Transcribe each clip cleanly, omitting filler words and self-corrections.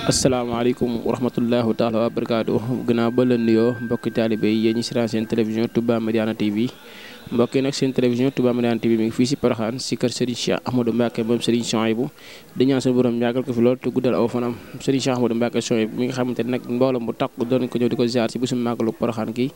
asalaamaaleykum wa rahmatullahi taala wa barakaatu gannaaw ba la nuyoo mbokki taalibe yi yéen ñi siraan seen télévision Touba MadiyanaTV mbokk yi nag seen télévision Touba MadiyanaTV mi ngi fii si Porokhane si kër Serigne Chiekh ahmadou Mbacke moom Serigne souhaibou di ñaan sa borom yàggal ko fi lool te guddal aw fanam Serigne Chiekh ahmadou Mbacke souhaibou mi nga xamante ne nag mbooloo mu takk doon ko ñëw di ko ziar si bisu màggalu Porokhane gi.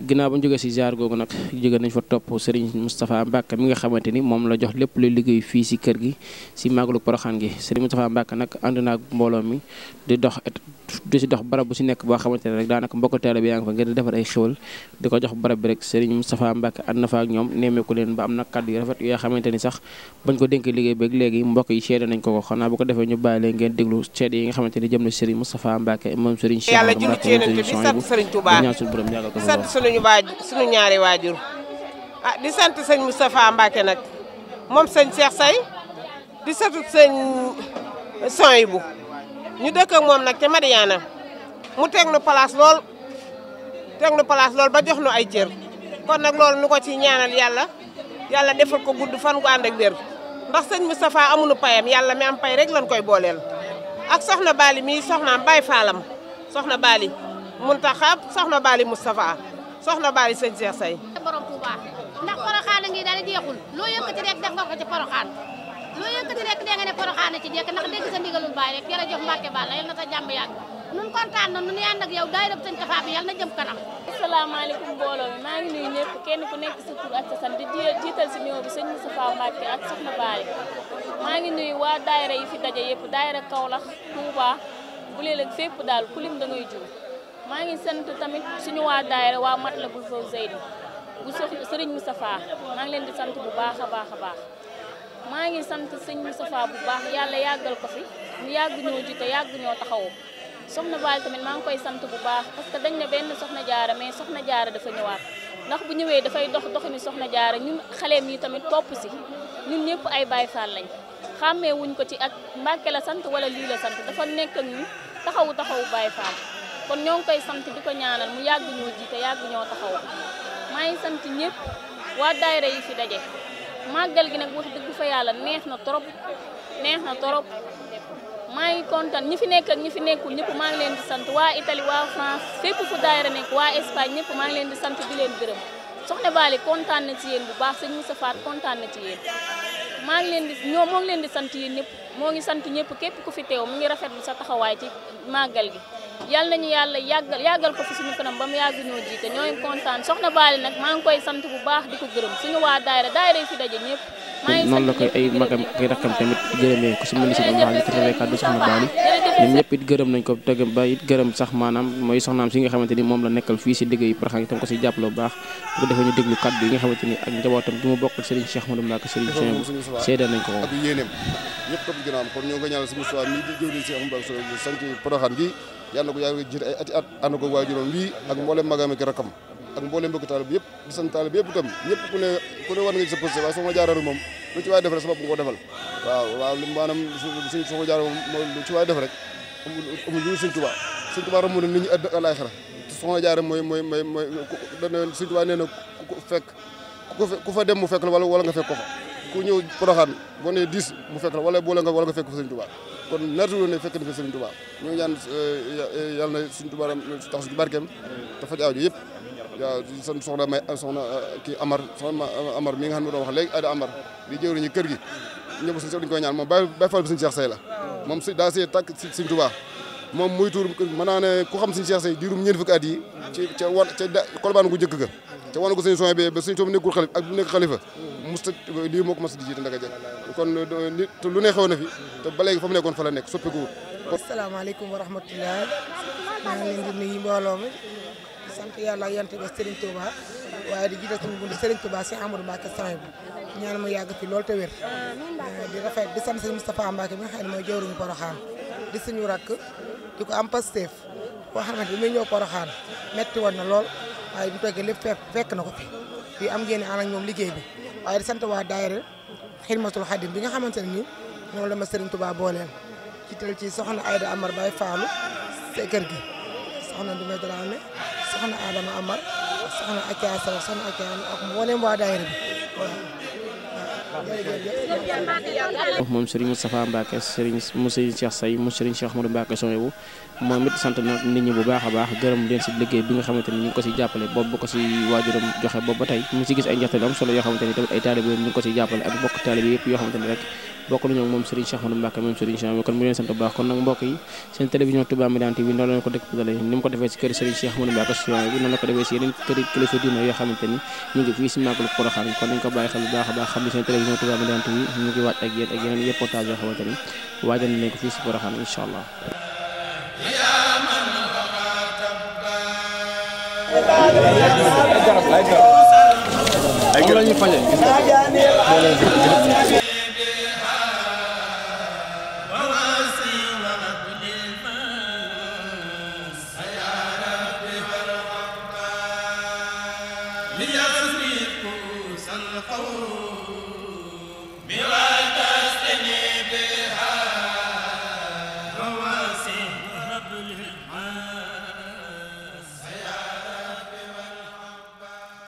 ginnaaw ba ñu jógee si ziar googu nag jóge nañ fa topp Serigne Moustapha Mbacke mi nga xamante ni moom la jox lépp luy liggéey fii si kër gi si màggalu Porokhane gi Serigne Moustapha Mbacke nag ànd naag mbooloo mi di si dox barab bu si nekk boo xamante ne rek daanaka mbokk teele bi yaa ngi fa ngir di defar ay xéwal di ko jox barab bi rek Serigne Moustapha Mbacke ànd na fa ak ñoom nemmeeku leen ba am na kàddu yu rafet yoo xamante ni sax bañ ko dénkee liggéey beeg léegi mbokk yi seede nañ ko xanaa bu ko defee ñu bàyyi leen ngeen déglu seede yi nga xamante ni jëm na Serigne Moustapha Mbacke moom Serigne Cheikh yàlla julli ci yonent bi sant Serigne Touba sant suñu ñaari waajur di sant sëñ Moustapha Mbacke nag moom sëñ Cheikh say di satu sëñ souhaibou ñu dëkk ak moom nag ca Madiyana mu teg nu place lool ba jox nu ay cër kon nag loolu nu ko ci ñaanal yàlla defal ko gudd fan gu ànd ak wér ndax sëñ Moustapha amuñu payam yàlla mi am pay rek lañ koy booleel ak soxna Bali mii soxnaam Baye Fallam soxna Bali Muntaxa soxna Bali Moustapha soxna Bali sëñ Cheikh say borom Touba ndax Porokhane ngi daal di jeexul loo yëkkati rek def nga ko ci Porokhane loo yëkkati rek dee nga ne Porokhane ci jekk ndax dégg sa ndigalul baay rek jërëjëf Mbacke Balla yal na sa jàmm yàgg nun kontaan na nun ànd ak yow daay rëb sëñ Tafa bi yal na jëm kanam. asalaamaaleykum mbooloo mi maa ngi nuyu ñëpp kenn ku nekk sa tur ak sa sant di jiital si nuyoo bi sëñ Moustapha Mbacke ak soxna Bali maa ngi nuyu waa daayira yi fi daje yëpp daayira Kaolack Touba bu leen ak fépp daal ku lim da ngay jur maa ngi sant tamit suñu waa daayira waa Matlabul Fawzayni bu Serigne Moustapha maa ngi leen di sant bu baax a baax a baax maa ngi sant sëñ Moustapha bu baax yàlla yàggal ko fi ñu yàgg ñoo jiite yàgg ñoo taxawoo soxna Bali tamit maa ngi koy sant bu baax parce que dañ ne benn soxna jaara mais soxna jaara dafa ñëwaat ndax bu ñëwee dafay doxini soxna jaara ñun xaleem yi tamit topp si ñun ñëpp ay Baay Faal lañ xàmmee wuñ ko ci ak Mbàkke la sant wala lii la sant dafa nekk ak ñun taxawu Baay Faal kon ñoo ngi koy sant di ko ñaanal mu yàgg ñoo jiite yàgg ñoo taxaw maa ngi sant ñëpp waa daayira yi fi daje màggal gi nag wax dëgg fa yàlla neex na trop maa ngi kontaan ñi fi nekk ak ñi fi nekkul ñëpp maa ngi leen di sant waa Italie waa France fépp fu daayira nekk waa Espagne ñëpp maa ngi leen di sant di leen gërëm soxna Bali kontaan na ci yéen bu baax sëñ Moustapha kontaan na ci yéen maa ngi leen di moo ngi leen di sant yéen ñëpp moo ngi sant ñëpp képp ku fi teew mu ngi rafetlu sa taxawaay ci màggal gi yal nañu yàlla yàggal ko fi suñu kanam ba mu yàgg ñoo jiite ñoo ngi kontaan soxna Bali nag maa ngi koy sant bu baax di ko gërëm suñu waa daayira yi fi daje ñëpp noonu la koy ay magam ak rakkam tamit gërëmee ku si mel ni si am wax ñu kàddu soxna Bali ñoom ñëpp it gërëm nañ ko teg ba it gërëm sax maanaam mooy soxnaam si nga xamante ni moom la nekkal fii si liggéey Porokhane tam ko si jàppale bu baax bu ko defee ñu déglu kàddu yi nga xamante ni ak njabootam bi mu bokkal Serigne Cheikh Ahmadou Mbacke Serigne Souhaibou seede nañ ko ak yéeneem ñëpp topp ginnaaw kon ñoo nga ñaanal si Moustapha mii di jëwriñ si Ahmadou Mbacke sant Porokhane gi yàlla na ko yàgg jiite ay ati at ànd ko waajuram wii ak mboolem magam ak rakkam ak mboolem mbokk taalibe yëpp di sant taalibe yëpp itam ñëpp ku ne war nga ci sa posté waaye soxna Jaara moom lu ci waay def rek sa bopp nga ko defal waaw maanaam suñ soxna Jaara moom lu ci waay def rek amul lu Sëñ Tuubaa ramu na nit ñi àddina ak àllaaxira soxna Jaara mooy dana Sëñ Tuubaa nee na ku fa dem mu fekk la wala nga fekk ko fa ku ñëw Porokhane boo nee 10 mu fekk la wala nga fekk fa Sëñ Tuubaa kon naatu ne fekk na fi Sëñ Tuubaa ñu ngi ñaan yàlla na Sëñ Tuubaa tax su barkeem te faj aajo yëpp waaw soxna kii Amar mi nga xam ne doon wax léegi Ada Amar di jëwriñu kër gi ñëpp suñu dañ koy ñaan moom Baye Fall bi Sëñ Chiekh Say la moom daa see tàkk Sëñ Tuubaa moom muy tuur mën naa ne ku xam Sëñ Chiekh Say diirum ñeent fukki at yi ca Kolobaan gu njëkk ga ca wan ko Sëñ Souhaibou ba Sëñ Souhaibou nekkul xalif ak bu nekk xalifa musta lii moo ko mas di jiite ndaka jël kon nit lu ne xew na fi te ba léegi fa mu nekkoon fa la nekk soppiku wut. asalaamaaleykum wa rahmatulah maa ngi leen di nuyu mbooloo mi sant yàlla ak yonent bi Serigne Touba waaye di jiital suñu bunt Serigne Touba si ahmadou Mbacke souhaibou ñaan mu yàgg fi loolu te wér di rafet di sant sëñ Moustapha Mbacke bi nga xam ne mooy jawriñu Porokhane di suñu rakk di ko am Pastef koo xamante bi muy ñëw Porokhane metti woon na lool waaye bu toogee lépp fekk na ko fi fii am ngeen ànd ak ñoom liggéey bi waaye di sant waa daayira Xidmatul Xadim bi nga xamante ne nii ñoom la ma Serigne Touba booleel ci tel ci soxna Aïda Amar Baye Fallou sa kër gi soxna Ndoumbé Dramé soxna Adama Amar soxna Akia Sow soxna Akia ak mboolem waa daayira bi moom Serigne Moustapha Mbacke Serigne Chiekh Say mu Serigne Cheikh Ahmadou Mbacke Souhaibou moom it sant na nit ñi bu baax a baax gërëm leen si liggéey bi nga xamante ni ñu ngi ko si jàppale boobu bu ko si waajuram joxe boobu ba tey mu si gis ay njaxte am solo yoo xamante ni tamit ay taalibe ñu ngi ko si jàppale ak bokk taalibe yëpp yoo xamante ni rek bokk nañu moom Serigne Cheikh Ahmadou Mbacke moom Serigne Cheikh kon mu leen sant bu baax kon nag mbokk yi seen télévision Touba MadiyanaTV noonu la ko dékkale ni mu ko defee si kër Serigne Cheikh Ahmadou Mbacke Souhaibou noonu la ko defee si yeneen kër kilifa diine yoo xamante ni ñu ngi fii si màggalu Porokhane kon nañ ko bàyyi xel bu baax a baax xam ni seen télévision Touba MadiyanaTV ñu ngi waaj ak yéen ak yeneen reportage yoo xamante ni waajal nañ ko fii si Porokhane incha allah ay lañu faje bi